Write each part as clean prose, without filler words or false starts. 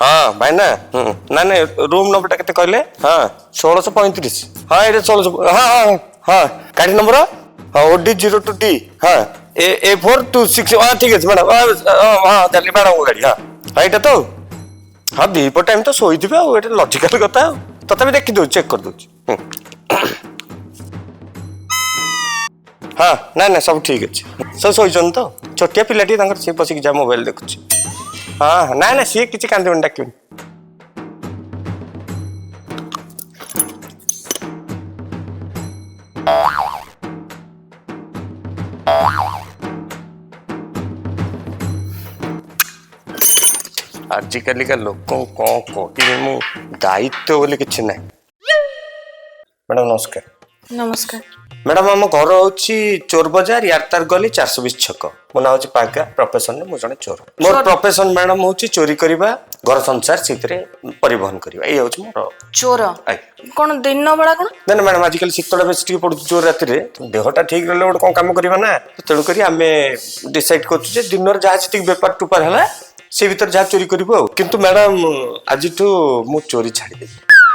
ହଁ ଭାଇନା। ନାଇଁ ନାଇଁ, ରୁମ୍ ନମ୍ବରଟା କେତେ କହିଲେ? ହଁ, 1635। ହଁ, ଏଇଟା 1600। ହଁ ହଁ ହଁ, ଗାଡ଼ି ନମ୍ବର ହଁ OD 02 D, ହଁ, ଏ 426। ହଁ, ଠିକ୍ ଅଛି ମ୍ୟାଡ଼ାମ୍। ହଁ ହଁ, ଚାଲି ମ୍ୟାଡ଼ାମଙ୍କ ଗାଡ଼ି। ହଁ ହଁ, ଏଇଟା ତ ହଁ, ଦ୍ୱିପହର ଟାଇମ୍ ତ ଶୋଇଥିବେ ଆଉ, ଏଇଟା ଲଜିକାଲ କଥା। ଆଉ ତଥାପି ଦେଖିଦେଉଛି, ଚେକ୍ କରିଦେଉଛି। ହଁ, ନାଇଁ ନାଇଁ, ସବୁ ଠିକ୍ ଅଛି, ସବୁ ଶୋଇଛନ୍ତି ତ। ଛୋଟିଆ ପିଲାଟିଏ ତାଙ୍କର, ସିଏ ବସିକି ଯାହା ମୋବାଇଲ ଦେଖୁଛି। ହଁ ହଁ, ନାଇଁ ନାଇଁ, ସିଏ କିଛି କାନ୍ଦିବନି, ଡାକିବନି। ଆଜିକାଲିକା ଲୋକଙ୍କୁ କ'ଣ କହିବି ମୁଁ, ଦାୟିତ୍ୱ ବୋଲି କିଛି ନାହିଁ। ମ୍ୟାଡ଼ାମ ନମସ୍କାର। ନମସ୍କାର। ମ୍ୟାଡ଼ାମ, ଆମ ଘର ହେଉଛି ଚୋର ବଜାର, ୟାରତାର ଗଲି, 420 ଛକ। ମୋ ନାଁ ହେଉଛି ପାଗା, ପ୍ରଫେସନରେ ମୁଁ ଜଣେ ଚୋର। ମୋର ପ୍ରଫେସନ ମ୍ୟାଡ଼ାମ ହେଉଛି ଚୋରି କରିବା, ଘର ସଂସାର ସେଥିରେ ପରିବହନ କରିବା, ଏଇ ହେଉଛି ମୋର। ଚୋର? ଆଜ୍ଞା। କ'ଣ ଦିନ ବେଳା କ'ଣ? ନା ନା ମ୍ୟାଡ଼ାମ, ଆଜିକାଲି ଶୀତଟା ବେଶୀ ଟିକେ ପଡୁଛି ଜୋର ରାତିରେ, ଦେହଟା ଠିକ ରହିଲେ ଗୋଟେ କ'ଣ କାମ କରିବା ନା, ତେଣୁକରି ଆମେ ଡିସାଇଡ୍ କରୁଛୁ ଯେ ଦିନରେ ଯାହା ଯେତିକି ବେପାର ଟୁପାର ହେଲା ସେ ଭିତରେ ଯାହା ଚୋରି କରିବୁ ଆଉ। କିନ୍ତୁ ମ୍ୟାଡ଼ାମ, ଆଜିଠୁ ମୁଁ ଚୋରି ଛାଡ଼ିଦେବି।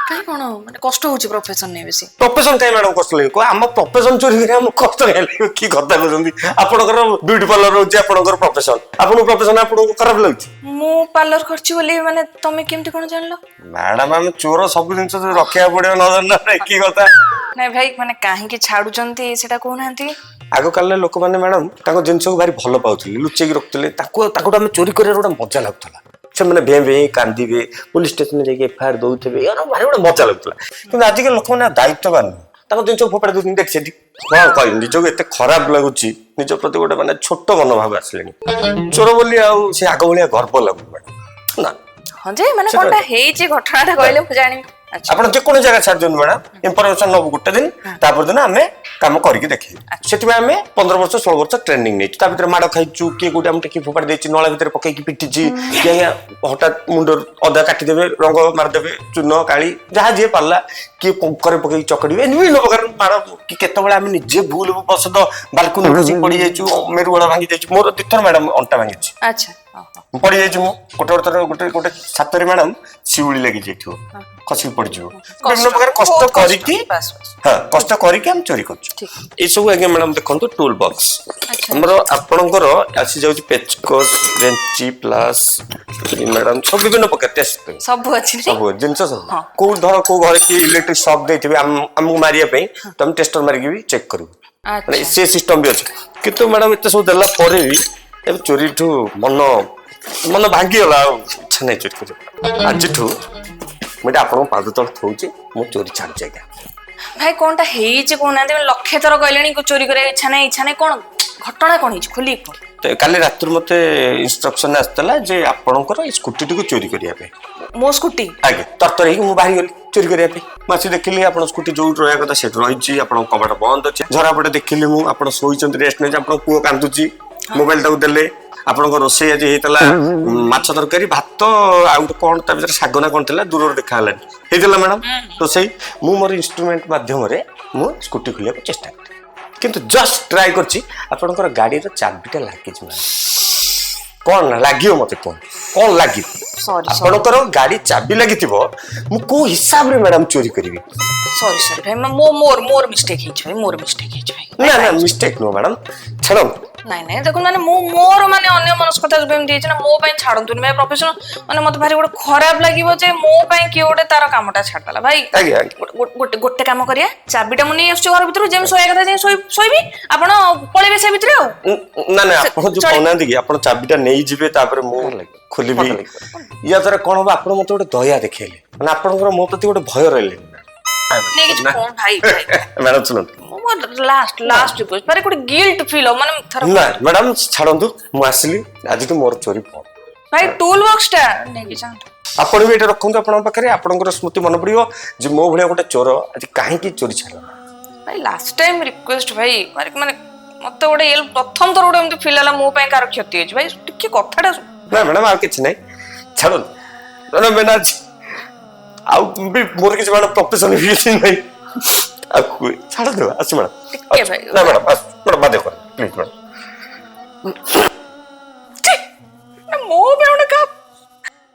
କାଇଁ, କ'ଣ ମାନେ କଷ୍ଟ ହଉଛି ପ୍ରଫେସନ ନେଇ ବେଶୀ? ପ୍ରଫେସନ କାଇଁ ମ୍ୟାଡ଼ାମ କଷ୍ଟ ଲାଗିବ? ଆମ ପ୍ରଫେସନ ଚୋରି କରି ଆମକୁ କଷ୍ଟ କାଇଁ ଲାଗିବ? କି କଥା କହୁଛନ୍ତି? ଆପଣଙ୍କର ବ୍ୟୁଟି ପାର୍ଲର ରହୁଛି, ଆପଣଙ୍କର ପ୍ରଫେସନ, ଆପଣଙ୍କ ପ୍ରଫେସନ ଆପଣଙ୍କୁ ଖରାପ ଲାଗୁଛି? ମୁଁ ପାର୍ଲର କରିଛି ବୋଲି ମାନେ ତମେ କେମିତି କ'ଣ ଜାଣିଲ? ମ୍ୟାଡ଼ାମ, ଆମେ ଚୋର, ସବୁ ଜିନିଷ ରଖିବାକୁ ପଡିବ ନ କି କଥା। ନାଇଁ ଭାଇ, ମାନେ କାହିଁକି ଛାଡୁଛନ୍ତି ସେଟା କହୁନାହାନ୍ତି। ଆଗ କାଳରେ ଲୋକମାନେ ମ୍ୟାଡ଼ାମ ତାଙ୍କ ଜିନିଷକୁ ଭାରି ଭଲ ପାଉଥିଲେ, ଲୁଚେଇକି ରଖୁଥିଲେ ତାକୁ, ତାଙ୍କଠୁ ଆମେ ଚୋରି କରିବାର ଗୋଟେ ମଜା ଲାଗୁଥିଲା। ସେମାନେ ଭେଁ ଭେଁ କାନ୍ଦିବେ, ପୋଲିସ ଷ୍ଟେସନରେ ଯାଇକି ଏଫଆଇଆର ଦଉଥିବେ, ଏଗୁଡ଼ା ଭାରି ଗୋଟେ ମଜା ଲାଗୁଥିଲା। କିନ୍ତୁ ଆଜିକାଲି ଲୋକମାନେ ଆଉ ଦାୟିତ୍ୱବାନ ନୁହଁ, ତାଙ୍କ ଜିନିଷ ଫୋପାଡ଼ି ଦଉଛନ୍ତି। ଦେଖ ସେଠି କଣ କହିବି, ନିଜକୁ ଏତେ ଖରାପ ଲାଗୁଛି, ନିଜ ପ୍ରତି ଗୋଟେ ମାନେ ଛୋଟ ମନୋଭାବ ଆସିଲେଣି। ଚୋର ବୋଲି ଆଉ ସେ ଆଗ ଭଳିଆ ଗର୍ବ ଲାଗୁନି ମ୍ୟାଡ଼ାମ ନା। ହଁ ଯେ, ମାନେ କଣଟା ହେଇଛି ଘଟଣାଟା କହିଲେ ମୁଁ ଜାଣିବି। ଆପଣ ଯେକୌଣସି ଜାଗା ଛାଡ଼ି ଦିଅନ୍ତୁ ମ୍ୟାଡ଼ାମ, ଇନଫରମେସନ ନବୁ ଗୋଟେ ଦିନ, ତାପର ଦିନ ଆମେ କାମ କରିକି ଦେଖେଇବୁ। ସେଥିପାଇଁ ଆମେ 15 ବର୍ଷ 16 ବର୍ଷ ଟ୍ରେନିଂ ନେଇଛୁ। ତା ଭିତରେ ମାଡ଼ ଖାଇଛୁ, କିଏ କୋଉଠି ଆମେ ଟେକି ଫୋପାଡ଼ି ଦେଇଛି, ନଳା ଭିତରେ ପକେଇକି ପିଟିଛି, କିଏ ହଠାତ୍ ମୁଣ୍ଡ ଅଦା କାଟିଦେବେ, ରଙ୍ଗ ମାରିଦେବେ, ଚୂନ କାଳି ଯାହା ଯିଏ ପାରିଲା, କିଏ ପଙ୍କରେ ପକେଇକି ଚକଡ଼ିବେ, ବିଭିନ୍ନ ପ୍ରକାର ମାଡ଼। କି କେତେବେଳେ ଆମେ ନିଜେ ଭୁଲ ବଶତଃ ବାଲକୁନି ଖସିକି ପଡ଼ିଯାଇଛୁ, ମେରୁଗୋଡ଼ ଭାଙ୍ଗି ଯାଇଛି। ମୋର 2ଥର ମ୍ୟାଡ଼ାମ ଅଣ୍ଟା ଭାଙ୍ଗିଛି। ପଡ଼ିଯାଇଛି ମୁଁ ଗୋଟେ ଗୋଟେ ଥର, ଗୋଟେ ଗୋଟେ ଛାତରେ ମ୍ୟାଡ଼ାମ ଶିଉଳି ଲାଗି ଯାଇଥିବ, ଖସିକି ପଡ଼ିଯିବ। ବିଭିନ୍ନ ପ୍ରକାର କଷ୍ଟ କରିକି, ହଁ, କଷ୍ଟ କରିକି ଆମେ ଚୋରି କରୁଛୁ ଏସବୁ। ଆଜ୍ଞା ମ୍ୟାଡ଼ାମ ଦେଖନ୍ତୁ, ଟୁଲ ବକ୍ସ ଆମର ଆପଣଙ୍କର ଆସିଯାଉଛି, ପେଚକସ, ରେଞ୍ଚି, ପ୍ଲାସ୍ ମ୍ୟାଡ଼ାମ, ସବୁ ବିଭିନ୍ନ ପ୍ରକାର ଟେଷ୍ଟ ସବୁ ଅଛି, ସବୁ ଜିନିଷ ସବୁ। କୋଉ ଧର କୋଉ ଘରେ କି ଇଲେକ୍ଟ୍ରିକ ସକ୍ ଦେଇଥିବେ ଆମକୁ ମାରିବା ପାଇଁ, ତ ଆମେ ଟେଷ୍ଟର ମାରିକି ବି ଚେକ୍ କରିବୁ, ମାନେ ସେ ସିଷ୍ଟମ ବି ଅଛି। କିନ୍ତୁ ମ୍ୟାଡ଼ାମ, ଏତେ ସବୁ ଦେଲା ପରେ ବି ଏବେ ଚୋରିଠୁ ମନ ମନ ଭାଙ୍ଗିଗଲା, ଆଉ ଇଚ୍ଛା ନାହିଁ ଚୋରି କରିବା। ଆଜିଠୁ ମୁଁ ଏଇଟା ଆପଣଙ୍କ ପାଦ ତଳେ ଥୋଉଛି, ମୁଁ ଚୋରି ଛାଡୁଛି ଆଜ୍ଞା। ଭାଇ, କଣଟା ହେଇଛି କହୁନାହାନ୍ତି? ଲକ୍ଷେ ଥର କହିଲେଣି ଚୋରି କରିବା ଇଚ୍ଛା ନାହିଁ, ଇଚ୍ଛା ନାହିଁ, କଣ ଘଟଣା କଣ ହେଇଛି ଖୋଲିକି କୁହ। କାଲି ରାତିରୁ ମତେ ଇନଷ୍ଟ୍ରକ୍ସନ ଆସିଥିଲା ଯେ ଆପଣଙ୍କର ଏଇ ସ୍କୁଟିଟିକୁ ଚୋରି କରିବା ପାଇଁ। ମୋ ସ୍କୁଟି? ଆଜ୍ଞା। ତରତର ହେଇକି ମୁଁ ବାହାରି ଗଲି ଚୋରି କରିବା ପାଇଁ। ମୁଁ ଆସି ଦେଖିଲି ଆପଣ ସ୍କୁଟି ଯୋଉଠି ରହିବା କଥା ସେଠି ରହିଛି, ଆପଣଙ୍କ କବାଟ ବନ୍ଦ ଅଛି। ଝରା ପଟେ ଦେଖିଲି ମୁଁ ଆପଣ ଶୋଇଛନ୍ତି, ରେଷ୍ଟ ନେଇଛି, ଆପଣଙ୍କ ପୁଅ କାନ୍ଦୁଛି, ମୋବାଇଲ ତାକୁ ଦେଲେ। ଆପଣଙ୍କ ରୋଷେଇ ଆଜି ହେଇଥିଲା ମାଛ ତରକାରୀ, ଭାତ, ଆଉ ଗୋଟେ କଣ ତା ଭିତରେ ଶାଗ ନା କଣ ଥିଲା, ଦୂରରୁ ଦେଖା ହେଲାନି, ହେଇଥିଲା ମ୍ୟାଡ଼ାମ ରୋଷେଇ। ମୁଁ ମୋର ଇନଷ୍ଟ୍ରୁମେଣ୍ଟ ମାଧ୍ୟମରେ ମୁଁ ସ୍କୁଟି ଖୋଲିବାକୁ ଚେଷ୍ଟା କଲି, କିନ୍ତୁ ଜଷ୍ଟ ଟ୍ରାଏ କରିଛି, ଆପଣଙ୍କର ଗାଡ଼ିର ଚାବିଟା ଲାଗିଛି ମ୍ୟାଡ଼ାମ। କଣ ନା ଲାଗିବ ମତେ କୁହନ୍ତୁ, କଣ ଲାଗିବ? ଆପଣଙ୍କର ଗାଡ଼ି ଚାବି ଲାଗିଥିବ, ମୁଁ କୋଉ ହିସାବରେ ମ୍ୟାଡ଼ାମ ଚୋରି କରିବି? ସରି ସରି ଭାଇ, ମୋ ମୋର ମୋର ମିଷ୍ଟେକ୍ ହେଇଛି ଭାଇ, ମୋର ମିଷ୍ଟେକ୍ ହେଇଛି ଭାଇ। ନା ନା, ମିଷ୍ଟେକ୍ ନୁହଁ ମ୍ୟାଡ଼ାମ, ଛାଡ଼ନ୍ତୁ। ନାଇଁ ନାଇଁ, ଦେଖନ୍ତୁ, ମାନେ ମୁଁ ମୋର ମାନେ ଅନ୍ୟ ମନସ୍କତା ଏମିତି ହେଇଛି ନା, ମୋ ପାଇଁ ଛାଡ଼ନ୍ତୁନି ଭାଇ ପ୍ରଫେସନ। ମାନେ ମତେ ଭାରି ଗୋଟେ ଖରାପ ଲାଗିବ ଯେ ମୋ ପାଇଁ କିଏ ଗୋଟେ ତାର କାମଟା ଛାଡ଼ିଦେଲା ଭାଇ। ଗୋଟେ ଗୋଟେ କାମ କରିବା, ଚାବିଟା ମୁଁ ନେଇ ଆସୁଛି ଘର ଭିତରୁ, ଯେମିତି ଶୋଇବା କଥା ଯାଇ ଶୋଇବି, ଆପଣ ପଳେଇବେ ସେ ଭିତରେ ଆଉ। ନା ନା, ଆପଣ ଯୋଉ କହୁନାହାନ୍ତି କି ଆପଣ ଚାବିଟା ନେଇଯିବେ ତାପରେ ମୁଁ ଖୋଲିବି, ୟା ଦ୍ୱାରା କଣ ହବ? ଆପଣ ମତେ ଗୋଟେ ଦୟା ଦେଖେଇଲେ, ମାନେ ଆପଣଙ୍କର ମୋ ପ୍ରତି ଗୋଟେ ଭୟ ରହିଲେନି। ମ୍ୟାଡ଼ାମ ଶୁଣନ୍ତୁ, ଲାଷ୍ଟ ଲାଷ୍ଟ ରିକ୍ୱେଷ୍ଟ, ମାନେ ଗୋଟେ ଗିଲ୍ଟ ଫିଲ୍ ହବ ମାନେ। ନା ମ୍ୟାଡ଼ାମ ଛାଡ଼ନ୍ତୁ, ମୁଁ ଆସିଲି, ଆଜିଠୁ ମୋର ଚୋରି ବନ୍ଦ। ଭାଇ, ଟୁଲ ବକ୍ସଟା ନେଇକି ଯାଆନ୍ତୁ। ଆପଣ ବି ଏଇଟା ରଖନ୍ତୁ ଆପଣଙ୍କ ପାଖରେ, ଆପଣଙ୍କର ସ୍ମୃତି ମନେ ପଡିବ ଯେ ମୋ ଭଳିଆ ଗୋଟେ ଚୋର ଆଜି କାହିଁକି ଚୋରି ଛାଡ଼ିଲା। ଭାଇ, ଲାଷ୍ଟ ଟାଇମ୍ ରିକ୍ୱେଷ୍ଟ ଭାଇ, ମାନେ ମତେ ଗୋଟେ ପ୍ରଥମ ଥର ଗୋଟେ ଏମିତି ଫିଲ୍ ହେଲା ମୋ ପାଇଁ କାହାର କ୍ଷତି ହେଇଛି ଭାଇ, ଟିକେ କଥାଟା। ନା ମ୍ୟାଡ଼ାମ, ଆଉ କିଛି ନାହିଁ, ଛାଡ଼ନ୍ତୁ। ଆଉ ବି ମୋର କିଛି ମ୍ୟାଡ଼ାମ ପ୍ରଫେସନ ବି କିଛି ନାହିଁ, ଆଉ ଛାଡ଼ନ୍ତୁ, ଆସୁ ମ୍ୟାଡ଼ାମ। ନା ମ୍ୟାଡ଼ାମ, ଆସୁ ମ୍ୟାଡ଼ାମ, ବାଧ୍ୟ କର ପ୍ଲିଜ୍ ମ୍ୟାଡ଼ାମ। ମୋ